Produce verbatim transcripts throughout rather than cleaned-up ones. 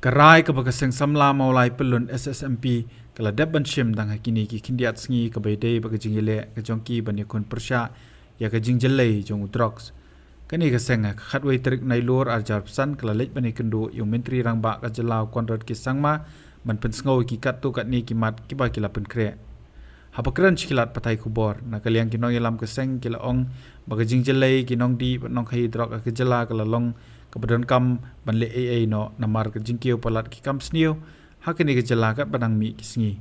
Ka rai kaba ka Seng Samla Mawlai Pyllun S S M P ka la dep ban shim tang ha kine ki khyndiat sngi kaba ïadei bad ka jingïaleh ka jong ki ban ïakhun pyrshah ïa ka jingjyllei jong u drugs. Kane ka seng ha ka khatwei tarik Nailur arhajar arphew san ka la leit ban ïakynduh ïa u Myntri Rangbah ka jylla u Conrad K Sangma ban pynsngew ïa ki katto katne ki mat kiba ki la pynkhreh. Haba kren sha ki lad pathai khubor, na ka liang ki nongïalam ka seng ki la ong ba ka jingjyllei ki nongdih bad nongkhaïi drok ha ka jylla ka la long kaba donkam ban leh ei ei noh namar ka jingkiew palat ki kam sniew ha kane ka jylla katba dang mih ki sngi.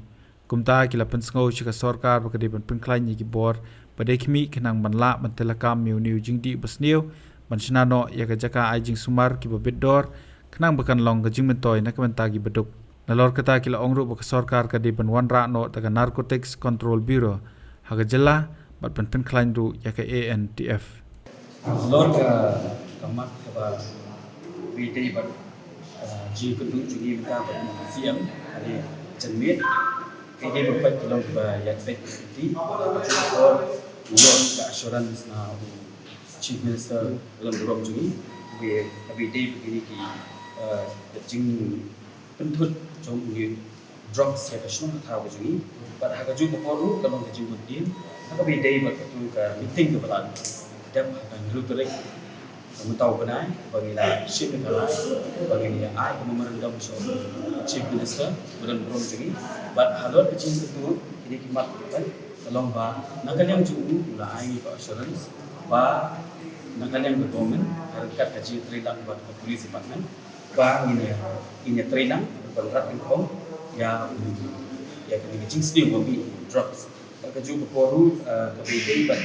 Kumta ki la pynsngew sha ka sorkar ba ka dei ban pynkhlaiñ ïa ki bor ba dei khmih khnang ban lah ban tylli kam ïa une u jingdih ba sniew, ban shna noh ïa ka jaka ai jingsumar kiba bit dor khnang ba kan long ka jingmyntoi na ka bynta kiba duk. Nalor kata ki la ong ruh ba ka sorkar ka dei ban wanrah noh da ka Narcotics Control Bureau ha ka jylla bad ban pynkhlaiñ ruh ïa ka A N T F. Nalor ka, ka mat kaba ri dei bad, ah, jingkynduh jong ngi mynta bad C M, ka dei janmiet, ka dei ba peit ka long ba ïa peit ti, ka dei ba ïoh ka assurance na u Chief Minister Lamdorong jong ngi, ba ïa, ba ïa dei ba kine ki, ah, ka jing pynthut jong u drugs ïa ka shnong ka thaw ka jong ngi. Bad ha kajuh ka por ruh ka long ka jingmut dien ha kaba ïadei bad katu ka meeting kaba la dep ha ka hynriew tarik ka mynta u bnai, ba ngi la shim ïa ka rai ba ngin ïa ai ka memorandum sha u Chief Minister ba don burom jong ngi. Bad halor ka jingkynduh kine ki mat kiba ka long ba na ka liang jong u u la ai ngi ka assurance ba na ka liang ka government ha ryngkat ka jingïatreilang bad ka police department ba ngin ïa, ngin ïa trei lang ban rat nyngkong ïa, ïa kane ka jingsniew ba mih drugs. Bad kajuh ka por ruh, eh, kaba ïadei bad,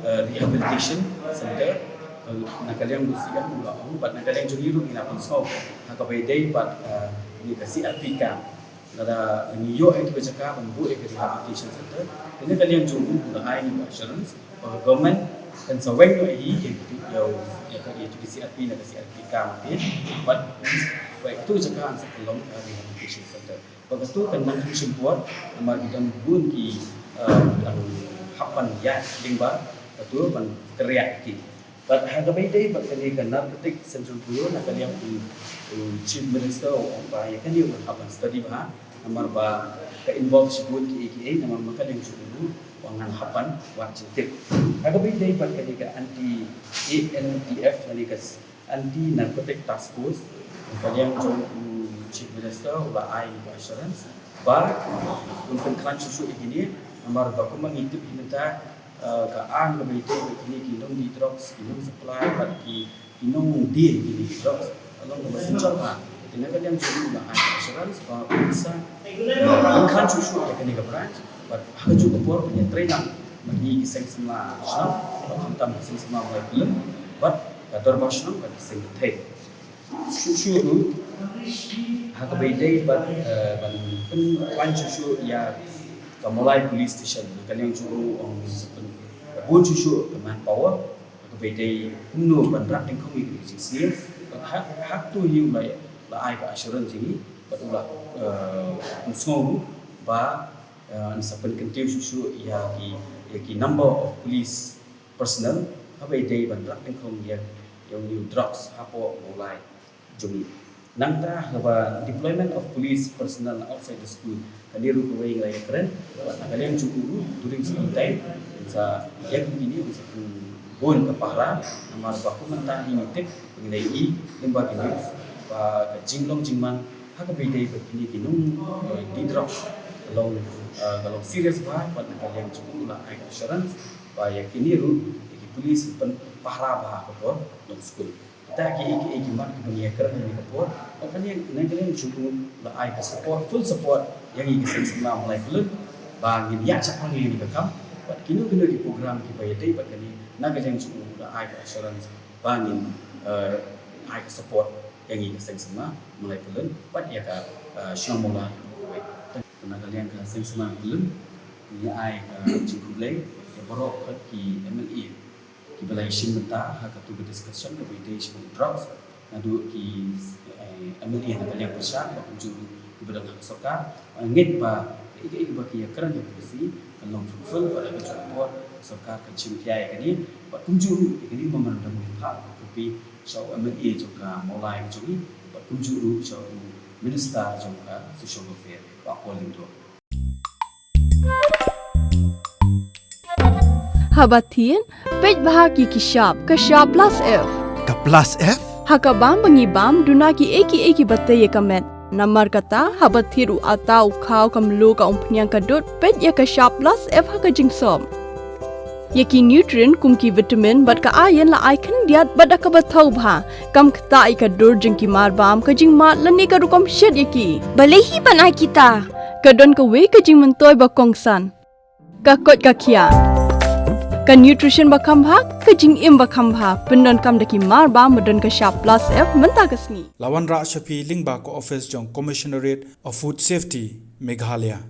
eh, rehabilitation center, eh, na ka liang u C M u la ong bad na ka liang jong ngi ruh ngi la pynsngew ha kaba ïadei bad, eh, kane ka C R P camp. Lada ngi ïoh ïa ka jaka ban buh ïa ka rehabilitation center, kane ka liang jong u la ai ngi ka assurance ba ka government kan sa weng noh ïa, ïa, ïa, ïa ka C R P na ka C R P camp, bad ba ïa ka jaka kan sa pynlong ka rehabilitation center. Ba katu kan nang shim por namar ki don bun ki, eh, dang hap ban ïaid lyngba katu ban kyrïah ïa ki. Bad ha kaba ïadei bad kane ka Narcotic Central Bureau, na ka liang u, u Chief Minister u ong ba ïa kane u hap ban study bha namar ba ka involve shibun kiei kiei namar ma ka liang jong u u ong ngan hap ban wad jingtip. Ha kaba ïadei bad kane ka anti, A N T F, kane ka Anti Narcotic Task Force, na ka liang jong u Chief Minister u la ai ka assurance ba un pynkhlaiñ shuh shuh ïa kine namar ba kumba ngi tip hi mynta, eh, ka aiñ kaba ïadei bad kine ki nongdih drugs, ki nong supply bad ki, ki nongdie kine ki drugs ka long kaba synshar bha. Te na ka liang jong u la ai assurance ba un sa, eh, pynkhlaiñ shuh shuh ïa kane ka branch bad ha kajuh ka por ban ïatrei lang bad ngi ki seng samla shnong bad khamtam ki seng samla Mawlai Pyllun bad ka dorbar shnong bad ki seng kynthei. Shuh shuh ruh ha kaba ïadei bad, eh, ban pynkhlaiñ shuh shuh ïa ka Mawlai Police Station, na ka liang jong u ong sa pynbun shuh shuh ka manpower ha kaba ïadei kumno ban rat nyngkong ïa ka jingsniew. Bad ha, ha katu hi u la, la ai ka assurance ïa ngi bad u la, eh, pynsngew ruh ba, eh, yn sa pynkyntiew shuh shuh ïa ki, ïa ki number of police personnel ha kaba ïadei ban rat nyngkong ïa, ïa une u drugs hapoh Mawlai jong ngi. Nangta ha kaba deployment of police personnel outside the school, kane ruh kawei ngi la ïakren bad na ka liang jong u ruh during school time un sa ïa kine un sa pynbun ka pahara namar ba kum mynta hi ngi tip ngi la ïohi lyngba ki news ba ka jinglong jingman ha kaba ïadei bad kine ki nong, eh, dih drugs ka long, eh, ka long serious bha bad na ka liang jong u la ai assurance ba ïa kine ruh ïa ki police pynpahara bha ha ka por long school. Kita kiei kiei ki mat kiba ngi ïakren ha kane ka por. Bad kane na ka liang jong u la ai ka support, full support ïa ngi ki seng samla Mawlai Pyllun ba ngin ïaid shaphang ïa kane ka kam. Bad kino kino ki program kiba ïadei bad kane na ka liang jong u la ai ka assurance ba ngin, eh, ai ka support ïa ngi ki seng samla Mawlai Pyllun bad ïa ka, eh, shnong Mawlai. Na ka liang ka seng samla Pyllun ngi ai ka jingkhublei ïa baroh ki M L A kiba la ïashim bynta ha katu ka discussion kaba ïadei shaphang drugs naduh ki, eh, M L A na ka liang pyrshah bad kumjuh kiba don ha ka sorkar. Ngeit ba kaei kaei kaba ki ïakren ha kane ka sngi kan long fruitful bad ha kajuh ka por ka sorkar kan shim khia ïa kane bad kumjuh ïa kane memorandum ngin phah ka copy sha u M L A jong ka Mawlai ka jong ngi Kumjuh ruh jong u Minister jong ka Social Welfare, Bah Paul Lyngdoh. Haba thied, peit bha ïa ki shap, ka shap plus F. Ka plus F? Ha ka bam ba ngi bam, duna kiei kiei kiba tei ïa ka met. Namar kata, haba thied u atta, u khaw, ka mluh, ka umphniang, ka dud, peit ïa ka shap plus F ha ka jingsop. Ïa ki nutrient kum ki vitamin bad ka iron la ai khyndiat bad da kaba thaw bha, kam ktah ïa ka dur jong ki marbam, ka jingmad lane ka rukom shet ïa ki. Balei hi ban ai kita? Ka don kawei ka jingmyntoi ba kongsan. Ka koit ka khiah. Ka nutrition ba kham bha, ka jingim ba kham bha, pyndonkam da ki marbam ba don ka shap plus F mynta ka sngi. La wanrah sha phi lyngba ka office jong Commissionerate of Food Safety, Meghalaya.